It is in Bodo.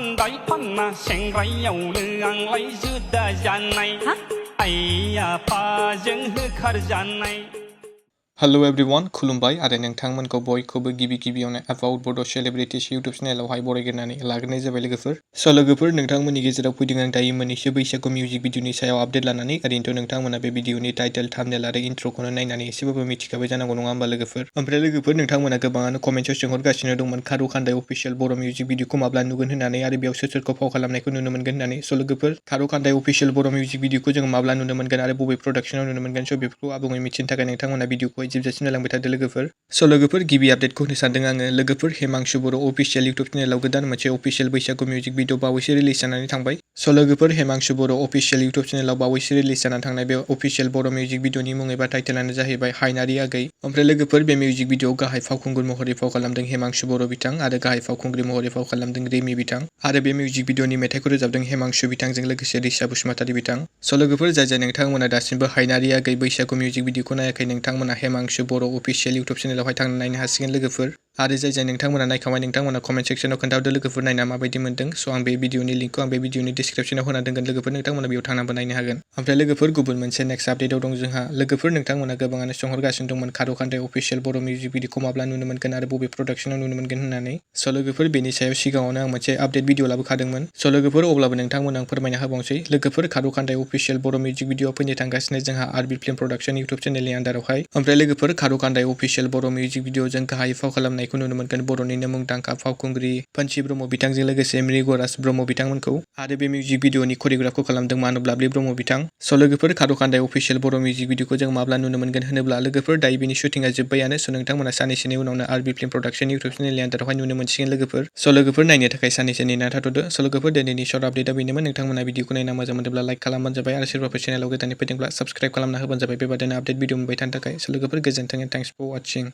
Karokandai panna sengrayaवनो आंलाय जुदा जानाय आइया पाजों होखारजानाय Hello everyone, खुलुमबाय आरो नोंथांमोनखौ बयखौबो गिबियावनो About Bodo Celebrities YouTube चेनेलावहाय बरायग्रोनानै लाग्रोनाय जाबाय लोगोफोर। स' लोगोफोर नोंथांमोननि गेजेराव फैदों आं दायो मोननैसो बैसागु मिउजिक भिडिअनि सायाव आपडेट लानानै ओरैनोथ' नोंथांमोना बे भिडिअनि टाइटेल थाम्बनेल आरो इन्ट्र'खौनो नायनानै एसेबाबो मिथिखाबाय जानांगौ नङा होमबा लोगोफोर। ओमफ्राय लोगोफोर नोंथांमोना गोबाङानो कमेन्टआव सोंहरगासिनो दंमोन कारुखान्दाय अफिसियेल बर' मिउजिक भिडिअखौ माब्ला नुगोन होननानै आरो बेयाव सोरखौ फाव खालामनायखौ नुनो मोनगोन होननानै। स' लोगोफोर कारुखान्दाय अफिसियेल बर' मिउजिक भिडिअखौ जों माब्ला नुनो मोनगोन आरो बबे प्रडाक्शनाव नुनो मोनगोन स' बेफोरखौ आबुङै मिथिनो थाखाय नोंथांमोना भिडिअखौहाय जोबजासिम नायलांबाय थादो लोगोफोर। स' लोगोफोर गिबि आपडेटखौ होनो सानदों आङो लोगोफोर हेमांशु बर' अफिसियेल इउटुब चेनेलाव गोदान मोनसे अफिसियेल बैसागु मिउजिक भिडिअ बावैसो रिलिज जानानै थांबाय। स' लोगोफोर हेमांशु बर' अफिसियेल इउटुब चेनेलाव बावैसो रिलिज जानानै थांनाय बे अफिसियेल बर' मिउजिक भिडिअनि मुं एबा टाइटेलानो जाहैबाय हाइनारि आगै। ओमफ्राय लोगोफोर बे मिउजिक भिडिअआव गाहाय फावखुंगुर महरै फाव खालामदों हेमांशु बर' बिथां आरो गाहाय फावखुंग्रि महरै फाव खालामदों रिमि बिथां आरो बे मिउजिक भिडिअनि मेथाइखौ रोजाबदों हेमांशु बिथांजों लोगोसे रिचा बसुमतारी बिथां। स' लोगोफोर जाय नोंथांमोना दासिमबो हाइनारि आगै बैसागु मिउजिक भिडिअखौ नायाखै नोंथांमोना हेमांशु बर' अफिसियेल इउटुब चेनेलावहाय थांनानै नायनो हासिगोन लोगोफोर आरो जाय नोंथांमोना नायखांबाय नोंथांमोना कमेन्ट सेक्सनाव खोन्थाहरदो लोगोफोर नायना माबायदि मोनदों। स' आं बे भिडिअनि लिंकखौ आं बे भिडिअनि डिसक्रिपसनाव होना दोनगोन लोगोफोर नोंथांमोना बेयाव थांनानैबो नायनो हागोन। ओमफ्राय लोगोफोर गुबुन मोनसे नेक्स्ट आपडेटआव दं जोंहा लोगोफोर नोंथांमोना गोबाङानो सोंहरगासिनो दंमोन कारुखान्दाय अफिसियेल बर' मिउजिक भिडिअखौ माब्ला नुनो मोनगोन आरो बबे प्रडाक्शनाव नुनो मोनगोन होननानै। स' लोगोफोर बेनि सायाव सिगाङावनो आं मोनसे आपडेट भिडिअ लाबोखादोंमोन। स' लोगोफोर अब्लाबो नोंथांमोना आं फोरमायना होबावनोसै लोगोफोर कारुखान्दाय अफिसियेल बर' मिउजिक भिडिअ फैनो थांगासिनो जोंहा आरबि फिल्म प्रडाक्शन इउटुब चेनेलनि आन्दारावहाय। ओमफ्राय लोगोफोर कारुखान्दाय अफिसियेल बर' मिउजिक भिडिअजों गाहाय फाव खालामनायखौ नुनो मोनगोन बर'निनो मुंदांखा फावखुंग्रि पान्सि ब्रह्म बिथांजों लोगोसे मृगराज ब्रह्म बिथांमोनखौ आरो बे मिउजिक भिडिअनि करिय'ग्राफखौ खालामदों मानुब्लाब्लि ब्रह्म बिथां। स' लोगोफोर कारुखान्दाय अफिसियेल बर' मिउजिक भिडिअखौ जों माब्ला नुनो मोनगोन होनोब्ला लोगोफोर दायो बिनि शुटिंआ जोब्बायानो स' नोंथांमोना साननैसोनि उनावनो आरबि फिल्म प्रडाक्शन इउटुब चेनेलनि आन्दारावहाय नुनो मोनसिगोन लोगोफोर। स' लोगोफोर नायनो थाखाय साननैसो नेना थाथ'दो। स' लोगोफोर दिनैनि सर्ट आपडेटआ बेनोमोन नोंथांमोना भिडिअखौ नायना मोजां मोनोब्ला लाइक खालामबानो जाबाय आरो सोरबाफोर चेनेलाव गोदानै फैदोंब्ला साबस्क्राइब खालामना होबानो जाबाय बेबादिनो आपडेट भिडिअ मोनबाय थानो थाखाय। स' लोगोफोर गोजोन्थों एन्ड थेंक्स फर वाचिं।